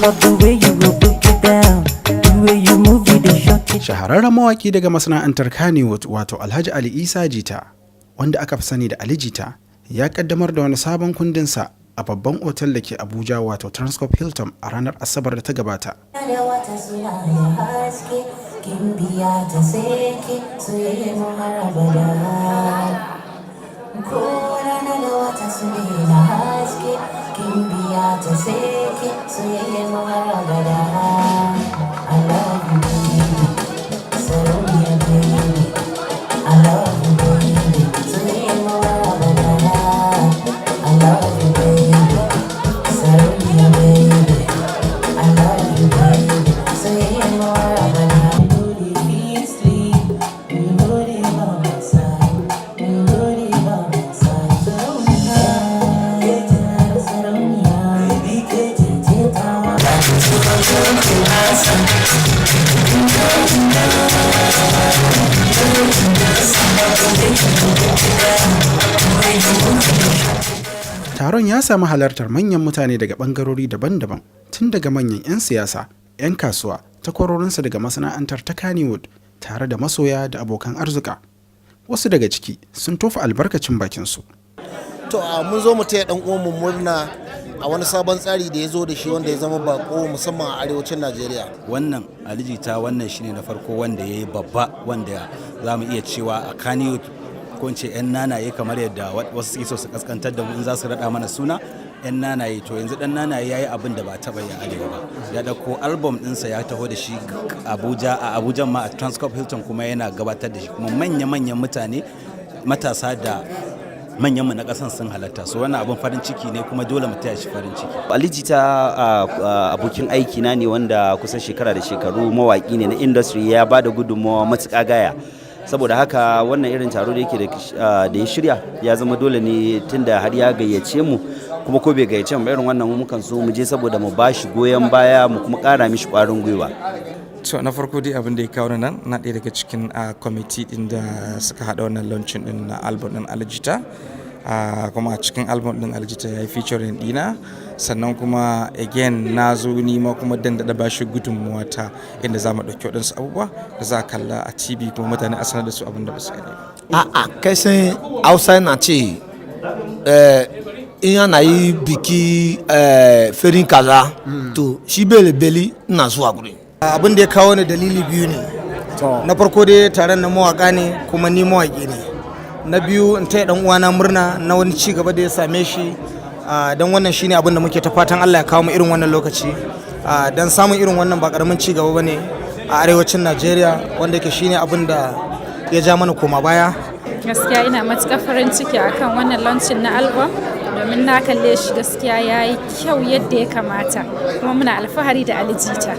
Love the way you go book it down. The way you move it, they shut it. Shahararren mawaki daga masana'antar Kannywood, wato Alhaji Ali Isa Jita, wanda aka fi sani da Ali Jita, ya kaddamar da wani sabon kundinsa a babban otal da ke Abuja, wato Transcorp Hilton, a ranar Asabar da ta gabata. Da wata suna da haske, gimbiya ta seke, soyayya mu har abada. Ko rana da wata suna da haske, gimbiya ta seke, soyayya mu har abada. I love you, baby, sarauniya baby. I love you, baby, soyayya mu har abada. I love you, baby, sarauniya baby. I love you, baby. Soyayya mu har abada. You no dey fit sleep, you no dey by my side, you no dey by my side. Sarauniya, sarauniya, baby ke ce tawa. Taron ya sami halartar manyan mutane daga bangarori daban-daban, tun daga manyan 'yan siyasa, 'yan kasuwa, takwarorinsa daga masana'antar ta Kannywood, tare da masoya da abokan arzika. Wasu daga ciki sun tofa albarkacin bakinsu. To, a mun zo mu taya dan uwanmu murna a wani sabon tsari da ya zo da shi, wanda ya zama bako musamman a arewacin Najeriya. Wannan Ali Jita, wannan shine na farko wanda ya yi babba, wanda za mu iya cewa a Kannywood, ko in ce 'yan nanaye, kamar yadda wasu suke so su kaskantar da mu in za su raɗa mana suna 'yan nanaye. To, yanzu dan nanaye ya yi abin da ba taɓa yi a arewa ba. Ya ɗauko album ɗinsa, ya taho da shi Abuja, a Abuja ma a Transcorp Hilton, kuma yana gabatar da shi, kuma manya-manyan mutane, matasa da manyanmu na ƙasan sun halatta. So wannan abin farin ciki ne, kuma dole mu taya shi farin ciki. Ali Jita abokin aiki na ne, wanda kusan shekara da shekaru mawaki ne na industry, ya ba da gudunmawa matuƙa gaya. Saboda haka wannan irin taro da yake da ya shirya ya zama dole ne, tunda har ya gayyace mu. Kuma ko bai gayyace mu ba, irin wannan mu mukan so mu je saboda mu ba shi goyon baya, mu kuma ƙara mishi ƙwarin gwiwa. To, na farko dai, abin da ya kawo ni nan, na ɗaya daga cikin kwamiti ɗin da suka haɗa wannan launching ɗin na album ɗin Ali Jita. Kuma a cikin album ɗin Ali Jita ya yi featuring ɗina. Sannan kuma again na zo ni ma kuma dan daɗa ba shi gudunmuwa ta inda za mu ɗauki waɗansu abubuwa da za a kalla a TV, kuma mutane a sanar da su abin da ba su gani ba. A'a, kai san Hausa na ce in ana yi biki farin kaza, to shi bele beli ina zuwa gurin. Abin da ya kawo ni, dalili biyu ne. Na farko dai, taron na mawaka ne, kuma ni mawaki ne. Na biyu, in taya dan uwana murna na wani ci gaba da ya same shi, don wannan shine abin da muke ta fatan Allah ya kawo mu irin wannan lokaci, don samun irin wannan ba karamin ci gaba bane a arewacin Najeriya, wanda yake shine abin da ya ja mana koma baya. Gaskiya ina matuƙar farin ciki akan wannan launching na album, domin na kalle shi, gaskiya ya yi kyau yadda ya kamata, kuma muna alfahari da Ali Jita.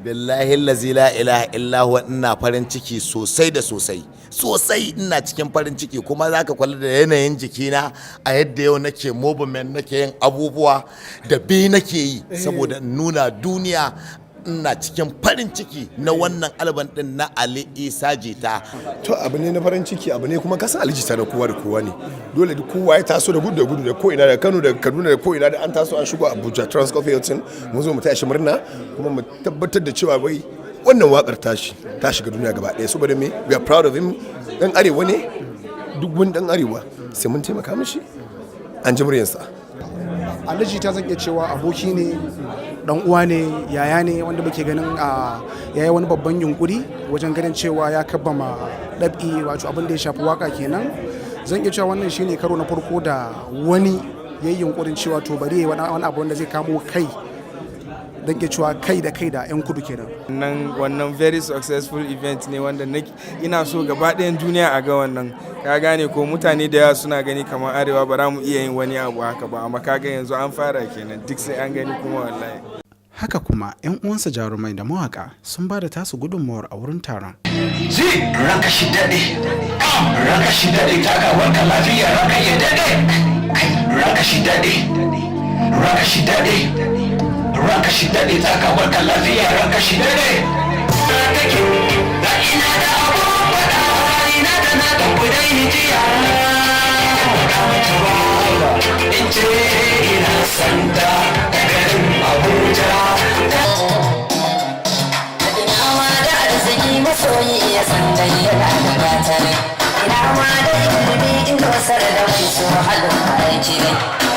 Billahi lazi la ilaha illa huwa, ina farin ciki sosai da sosai sosai. Ina cikin farin ciki, kuma zaka kula da yanayin jikina a yadda yau nake movement, nake yin abubuwa da bi nake yi saboda in nuna duniya ina cikin farin ciki na wannan album din na Ali Isa Jita. To, abu ne na farin ciki, abu ne kuma kasan Ali Jita na kowa da kowa ne. Dole duk kowa ya taso da gudu da gudu, da ko ina, da Kano da Kaduna da ko ina da an taso an shigo Abuja, Transcorp Hilton. Mun zo mu tashi murna, kuma mu tabbatar da cewa wai wannan wakar tashi ta shiga duniya gaba ɗaya. Saboda me? We are proud of him. Dan arewa ne. Duk wani dan arewa sai mun taimaka mishi an ji muryarsa. Ali Jita, zan iya cewa aboki ne, dan uwa ne, yaya ne, wanda muke ganin a yayi wani babban yunkuri wajen ganin cewa ya kabbama ɗab'i, wato abin da ya shafi waka kenan. Zan iya cewa wannan shine karo na farko da wani ya yi yunkurin cewa to bari ya yi wani abu wanda zai kamo kai, don iya cewa kai da kai da 'yan kudu kenan. Wannan very successful event ne wanda ina so gaba ɗayan duniya a ga wannan. Ka gane ko? Mutane da yawa suna gani kamar arewa ba za mu iya yin wani abu haka ba, amma ka ga yanzu an fara kenan, duk sai an gani kuma wallahi. Haka kuma 'yan uwansa jarumai da mawaka sun ba da tasu gudunmawar a wurin taron. Zi ranka shi daɗe, ranka shi daɗe, takawarka lafiya, ranka ya daɗe, ranka shi daɗe, ranka shi daɗe, ranka shi daɗe, takawarka lafiya, ranka shi daɗe. Take da ina da abu faɗa, ina da na da kudai jiya. In ce ina santa da garin Abuja. Masoyi ya san dai yana da gata ne. Ina ma da ilimi in dosar da mai so halin aiki ne.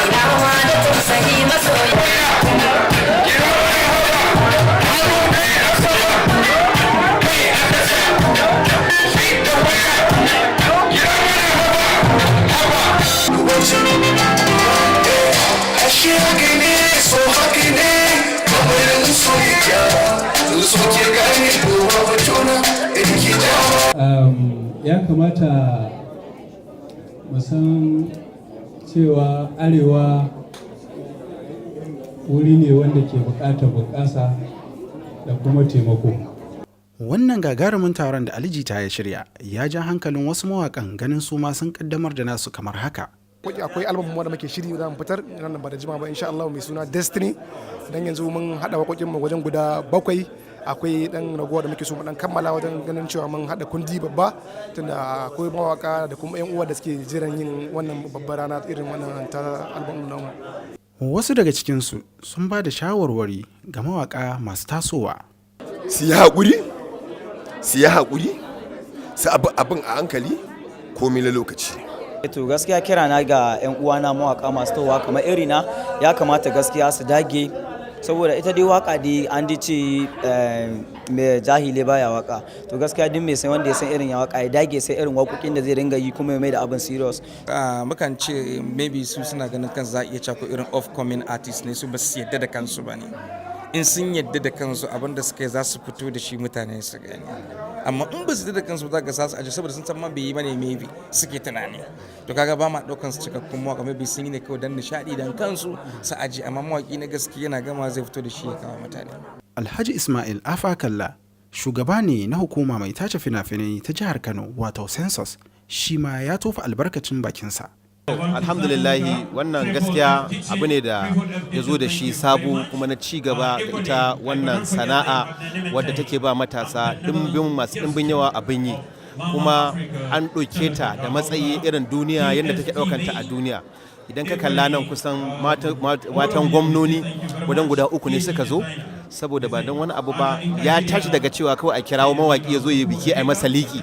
Ina ma da tausayi masoyi. Ashe haka ne, so haka ne, kamar soyayya so ke gane kowa batuna in ki dawo. Ya kamata mu san cewa Arewa wuri ne wanda ke buƙatar bunƙasa da kuma taimako. Wannan gagarumin taron da Ali Jita ya shirya ya ja hankalin wasu mawaƙan, ganin su ma sun kaddamar da nasu kamar haka. Akwai album wanda muke shiri za mu fitar nan ba da jima ba, insha Allah, mai suna Destiny. Dan yanzu mun hada waƙoƙin mu wajen guda bakwai. Akwai dan ragowa da muke so mu dan kammala wajen ganin cewa mun hada kundi babba, tunda akwai mawaka da kuma yan uwa da suke jiran yin wannan babbar rana irin wannan ta album namu. Wasu daga cikinsu sun ba da shawarwari ga mawaƙa masu tasowa. Su yi haƙuri, su yi haƙuri, su abin a hankali, komai na lokaci. To, gaskiya kira na ga 'yan uwana mawaka masu towa kamar irina, ya kamata gaskiya su dage, saboda ita dai waka dai an dai ce mai jahile baya waka. To, gaskiya duk mai san wanda ya san irin ya waka, ya dage sai irin waƙoƙin da zai ringa yi kuma ya mai da abin serious. Mukan ce maybe su suna ganin kan za a iya cako irin upcoming artist ne, su ba su yadda da kansu ba ne. In sun yadda da kansu, abin da suka yi za su fito da shi mutane su gani, amma in ba su yadda da kansu ba, za ka sa su aje, saboda sun san ma bai yi bane, maybe suke tunani. To, kaga ba ma daukan su cikakkun mawaka. Maybe sun yi ne kawai dan nishadi, dan kansu su aje, amma mawaki na gaske yana gama zai fito da shi ya kawo mutane. Alhaji Ismail Afakalla shugaba ne na hukuma mai tace fina-finai ta jihar Kano, wato Census, shi ma ya tofa albarkacin bakinsa. Alhamdulillahi, wannan gaskiya abu ne da ya zo da shi sabo kuma na ci gaba ga ita wannan sana'a wadda take ba matasa ɗimbin masu ɗimbin yawa abin yi, kuma an ɗauke ta da matsayi irin duniya yadda take ɗaukanta a duniya. Idan ka kalla nan, kusan matan gwamnoni wajen guda uku ne suka zo, saboda ba don wani abu ba, ya tashi daga cewa kawai a kirawo mawaki ya zo ya biki a yi masa liki.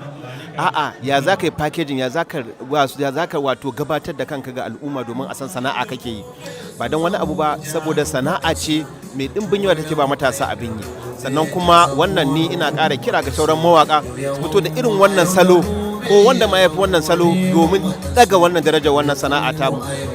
A'a, ya za ka yi packaging, ya za ka wato gabatar da kanka ga al'umma domin a san sana'a kake yi, ba don wani abu ba, saboda sana'a ce mai ɗimbin yawa take ba matasa abin yi. Sannan kuma wannan ni ina ƙara kira ga sauran mawaka su fito da irin wannan salo ko wanda ma ya fi wannan salo, domin daga wannan darajar wannan sana'a ta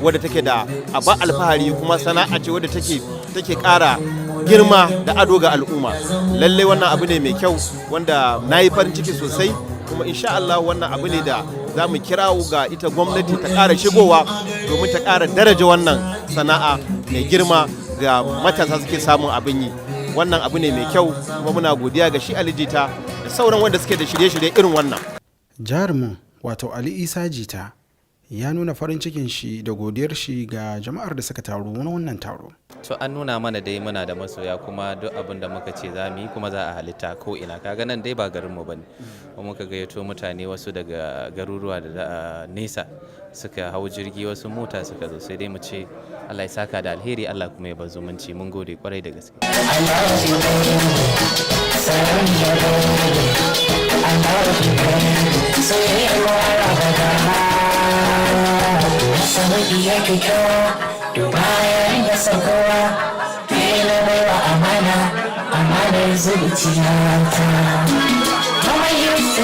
wadda take da aba alfahari, kuma sana'a ce wadda take ƙara girma da ado ga al'umma. Lallai wannan abu ne mai kyau wanda na yi farin ciki sosai, kuma insha Allah wannan abu ne da za mu kirawo ga ita gwamnati ta ƙara shigowa domin ta ƙara daraja wannan sana'a mai girma ga matasa suke samun abin yi. Wannan abu ne mai kyau, kuma muna godiya ga shi Ali Jita da sauran wanda suke da shirye-shirye irin wannan. Jarumin, wato Ali Isa Jita, ya nuna farin cikin shi da godiyar shi ga jama'ar da suka taru na wannan taro. To, an nuna mana dai muna da masoya, kuma duk abin da muka ce za mu yi kuma za a halitta ko ina. Kaga nan dai ba garinmu ba ne, kuma muka gayyato mutane, wasu daga garuruwa da nesa suka hau jirgi, wasu mota suka zo. Sai dai mu ce Allah ya saka da alheri, Allah kuma ya bar zumunci. Mun gode kwarai da gaske. I love you, baby. Sarauniya baby. I love you, baby. Soyayyar mu har abada. Sarauniya kyakkyawa, duba yarinya son kowa. Ke na baiwa amana, amanar zuciyata. Mama you.